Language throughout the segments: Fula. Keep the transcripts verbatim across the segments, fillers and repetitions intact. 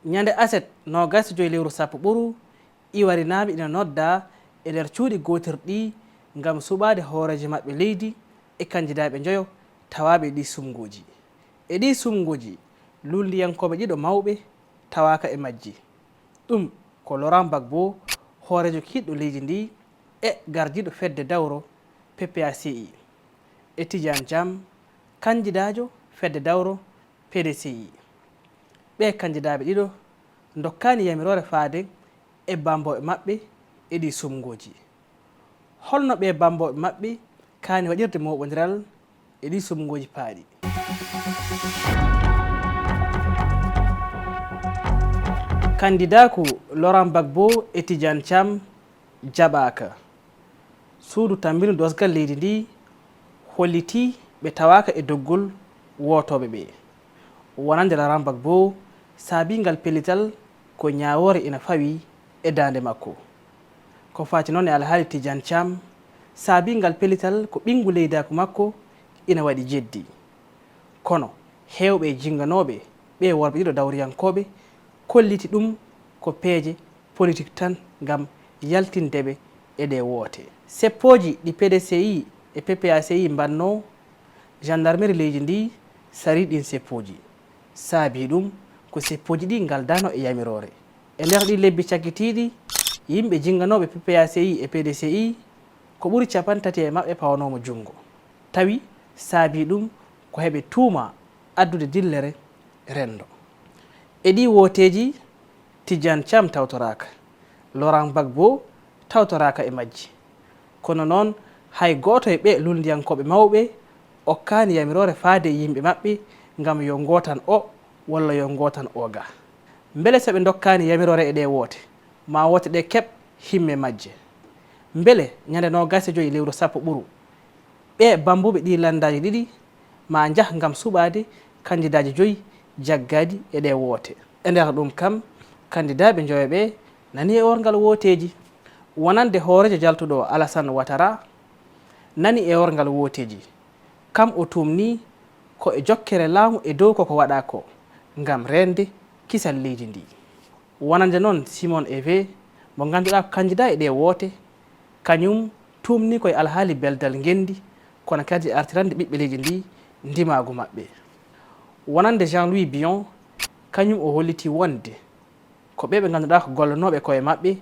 Ñande aset noogaas e joy lewru sappo ɓuru, iwarinaaɓe ina noddaa e nder cuuɗi gootirɗi ngam suɓaade hooreejo maɓɓe leydi e kanjidaaɓe njoyo tawaaɓe e ɗii suɓngooji. E ɗii suɓngooji, luulndiyankooɓe ɗiɗo mawɓe tawaaka e majji. Ɗum ko Laurent Gbagbo, hooreejo kiiɗɗo leydi ndi e gardiiɗo fedde dawro P P A C I, e Tidiane Thiam, kanjidaajo fedde dawro P D C I. Ɓee kanjidaaɓe ɗiɗo ndokkaani yamiroore faade e bammbooɓe maɓɓe e ɗii suɓngooji. Holno ɓee bammbooɓe maɓɓe kaani waɗirde mooɓondiral e ɗii suɓngooji paaɗi? Kandidaaku Laurent Gbagbo e Tidiane Thiam jaɓaaka. Suudu tammbindu doosgal leydi ndi hollitii ɓe tawaaka e doggol wootooɓe ɓee. Wonande Laurent Gbagbo, saabii ngal pellital ko ñaawoore ina fawi e daande makko. Ko faati noon e alhaali Tidiane Thiam, saabii ngal pellital ko ɓinngu leydaaku makko ina waɗi jeddi. Kono heewɓe e jinnganooɓe ɓee worɓe ɗiɗo dawriyankooɓe kolliti ɗum ko peeje politik tan ngam yaltinde ɓe e ɗee woote. Seppooji ɗi P D C I e P P A C I mbaɗnoo, jandarmeri leydi ndi sarii ɗiin seppooji. Saabii ɗum ko seppooji ɗi ngaldaano e yamiroore. E nder ɗii lebbi cakkitiiɗi, yimɓe jinnganooɓe P P A C I e P D C I, ko ɓuri capanɗe tati e maɓɓe pawanooma junngo. Tawi saabii ɗum ko heɓe tuuma addude dillere renndo. E ɗii wooteeji, Tidiane Thiam tawtoraaka, Laurent Gbagbo tawtoraaka e majji. Kono noon, hay gooto e ɓee luulndiyankooɓe mawɓe okkaani yamiroore faade e yimɓe maɓɓe ngam yo ngootan o walla yo ngootan o ga. Mbele so ɓe ndokkaani yamiroore e ɗee woote, ma woote ɗee keɓ himme majje? Mbele ñande noogaas e joy lewru sappo ɓuru, ɓee bambuɓe ɗii lanndaaji ɗiɗi ma njah ngam suɓaade kandidaaji joy jaggaaɗi e ɗee woote? E nder ɗum kam, kandidaaɓe njoyo ɓee nani e orngal wooteeji. Wonande hooreejo jaltuɗo o Alassane Ouattara nani e orngal wooteeji. Kam o tuumnii ko e jokkere laamu e dow koko waɗaa ko ngam reende kisal leydi ndi. Wonande noon Simon Evé, mo ngannduɗaa ko kandidaa e ɗee woote, kañum tuumnii ko e alhaali beldal ngenndi, kono kadi artirande ɓiɓɓe leydi ndi ndimaagu maɓɓe. Wonande Jean-Louis Billon, kañum o hollitii wonde ko ɓee ɓe ngannduɗaa ko gollanooɓe koye maɓɓe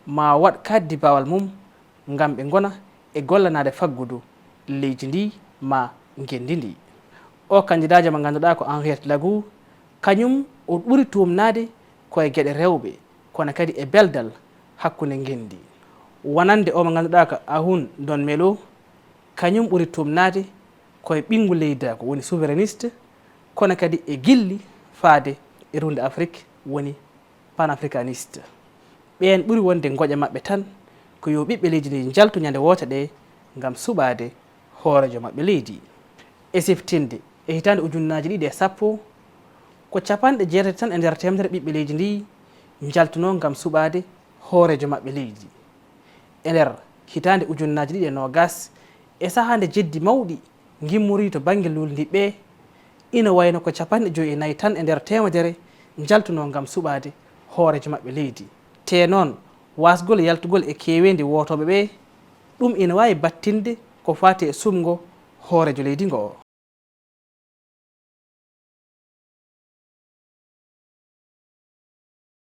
ma waɗ kaaddibaawal mum ngam ɓe ngona e gollanaade faggudu leydi ndi ma ngenndi ndi. O kandidaajo mo ngannduɗaa ko Henriette Lagou, kañum o ɓuri tuumnaade ko e geɗe rewɓe, kono kadi e beldal hakkunde ngenndi. Wonande o mo ngannduɗaa ko Ahun Don Melo, kañum ɓuri tuumnaade ko e ɓinngu leydaagu, woni souverainiste, kono kadi e gilli faade e ruunde Afrik, woni panafricaniste. Ɓeen ɓuri wonde ngoƴa maɓɓe tan ko yo ɓiɓɓe leydi ndi njaltu ñande woote ɗe ngam suɓaade hooreejo maɓɓe leydi. E siftinde, e hitaande ujunnaaji ɗiɗi e sappo, ko capanɗe jeetati tan e nder teemedere ɓiɓɓe leydi ndi njaltunoo ngam suɓaade hooreejo maɓɓe leydi. E nder hitaande ujunnaaji ɗiɗi e noogaas, e sahaa nde jeddi mawɗi ngimmorii to bannge luulndiiɓe ɓee, ina wayno ko capanɗe joy e nayi tan e nder teemedere njaltunoo ngam suɓaade hooreejo maɓɓe leydi. Tee noon, waasgol yaltugol e keeweendi wootooɓe ɓee, ɗum ina waawi battinde ko faati e suɓngo hooreejo leydi ngo.